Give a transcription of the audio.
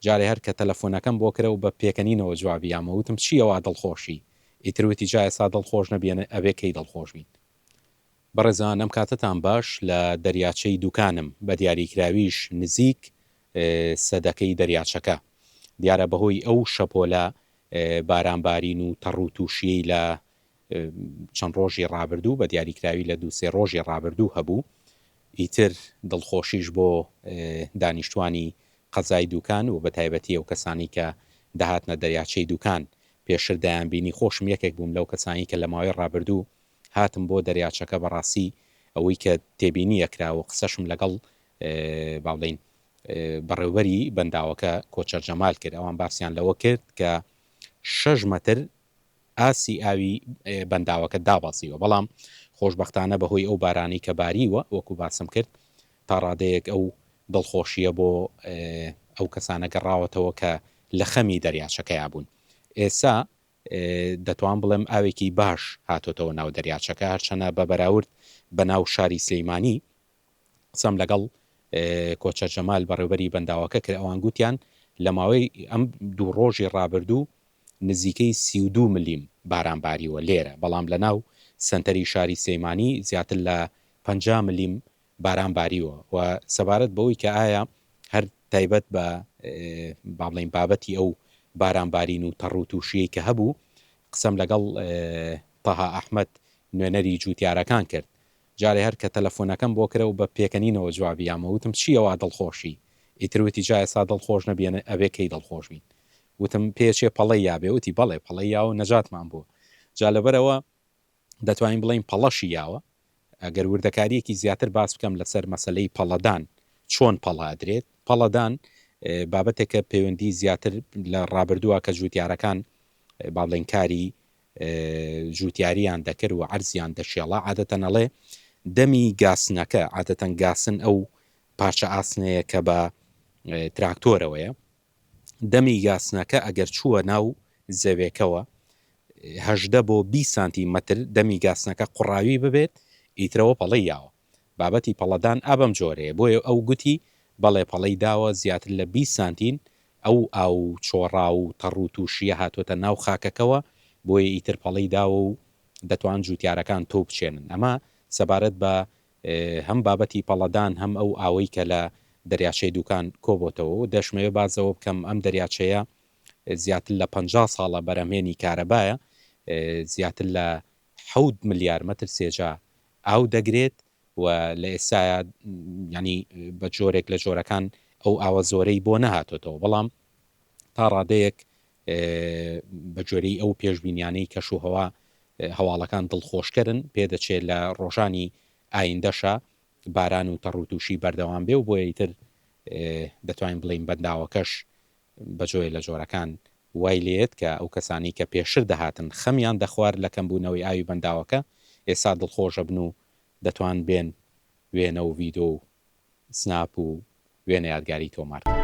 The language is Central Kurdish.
جارێ هەر کە تەلەفۆنەکەم بۆ کرا و بە پێکەنینەوە جوابی یامەوە وتم چییە وا دڵخۆشی؟ ئیتر وتی جا ئێستا دڵخۆش نەبین ئەبێ کەی دڵخۆش بین؟ بەڕێزان ئەم کاتەتان باش لە دەریاچەی دوکانم بە دیاریکراویش نزیک سەدەکەی دەریاچەکە دیارە بەهۆی ئەو شەپۆلە بارانبارین و تەڕوتوشیەی لە چەند ڕۆژی ڕابردوو بە دیاریکراوی لە دووسێ ڕۆژی ڕابردوو هەبوو ئیتر دڵخۆشیش بۆ دانیشتوانی قەزای دوکان و بەتایبەتی ئەو کەسانەی کە دەهاتنە دەریاچەی دوکان پێشتر دەیانبینی خۆشم یەکێک بووم لەو کەسانی کە لە ماوەی ڕابردوو هاتم بۆ دەریاچەکە بەڕاستی ئەوەی کە تێبینی ئەکرا و قسەشم لەگەڵ با بڵێین بەڕێوبەری بەنداوەکە کۆچەر جەمال کرد ئەوان باسیان لەوە کرد کە شەش مەتر ئاستی ئاوی بەنداوەکە دابەزیوە بەڵام خۆشبەختانە بەهۆی ئەو بارانەی کە باریوە وەکو باسم کرد تا ڕادەیەک ئەو دڵخۆشییە بۆ ئەو کەسانە گەڕاوەتەوە کە لە خەمی دەریاچەکەیا بوون. ئێستا دەتوان بڵێم ئاوێکی باش هاتۆتەوە ناو دەریاچەکە، هەرچەنە بە بەراورد بە ناو شاری سلیمانی، قسەم لەگەڵ کۆچەر جەمال بەڕێوبەری بەنداوەکە کرد، ئەوان گوتیان لە ماوەی ئەم دوو ڕۆژی ڕابردوو نزیکەی 32 ملیم باران باریوە لێرە، بەڵام لە ناو سەنتەری شاری سلیمانی زیاتر لە 50 ملیم باران باریوە و سەبارەت بەوەی کە ئایا هەر تایبەت بە با بڵێین بابەتی ئەو باران بارین و تەڕ و تووشیەی کە هەبوو قسەم لەگەڵ تەها ئەحمەد نوێنەری جووتیارەکان کرد جارێ هەر کە تەلەفۆنەکەم بۆ کرا و بە پێکەنینەوە جوابی یامەوە وتم چییە وا دڵخۆشی ئیتر وتی جا ئێستا دڵخۆش نەبین ئەبێ کەی دڵخۆش بین وتم پێچێ پەڵەی یابێ وتی بەڵێ پەڵەی یاوە نەجاتمان بووە جا لەبەرئەوە دەتوانین بڵێین پەڵەشی یاوە. ئەگەر وردەکارییەکی زیاتر باس بکەم لەسەر مەسەلەی پەڵەدان، چۆن پەڵە ئەدرێت؟ پەڵەدان بابەتێکە پەیوەندی زیاتر لە ڕابردووە کە جووتیارەکان با بڵێین کاری جووتیاریان دەکرد و عەرزیان دەشێڵا، عادەتەن ئەڵێ دەمی گاسنەکە، عادەتەن گاسن ئەو پارچە ئاسنەیە کە بە تراکتۆرەوەیە، دەمی گاسنەکە ئەگەر چووە ناو زەوێکەوە 18 بۆ 20 سانتی مەتر دەمی گاسنەکە قوڕاوی ببێت ئیترەوە پەڵەی یاوە. بابەتی پەڵەدان ئا بەم جۆرەیە بۆیە ئەو گوتی بەڵێ پەڵەی داوە زیاتر لە 20 سانتین ئەو ئاو چۆڕاو و تەڕ و تووشییە هاتۆتە ناو خاکەکەوە بۆیە ئیتر پەڵەی داوە و دەتوان جووتیارەکان تۆو بچێنن ئەمە سەبارەت بە هەم بابەتی پەڵەدان هەم ئەو ئاوەی کە لە دەریاچەی دوکان کۆبۆتەوە و دەشمەوێ باس لەوە بکەم ئەم دەریاچەیە زیاتر لە 50 ساڵە بەرهەمهێنی کارەبایە زیاتر لە حەوت ملیار مەتر سێجا ئاو دەگرێت و لە ئێستایا یانی بە جۆرێک لە جۆرەکان ئەو ئاوە زۆرەی بۆ نەهاتۆتەوە بەڵام تا ڕادەیەک بە گوێرەی ئەو پێشبینیانەی کەشوهەوا هەواڵەکان دڵخۆشکەرن، پێدەچێ لە ڕۆژانی ئایندەشا باران و تەڕوتوشی بەردەوام بێ و بۆیە ئیتر دەتوانین بڵێین بەنداوەکەش بە جۆرێ لە جۆرەکان وای لێیەت کە ئەو کەسانەی کە پێشتر دەهاتن خەمیان دەخوارد لە کەمبوونەوەی ئاوی بەنداوەکە ئێستا دڵخۆش ئەبن و دەتوان بێن وێنە و ڤیدۆ و سناپ و وێنە یادگاری تۆمار کەن.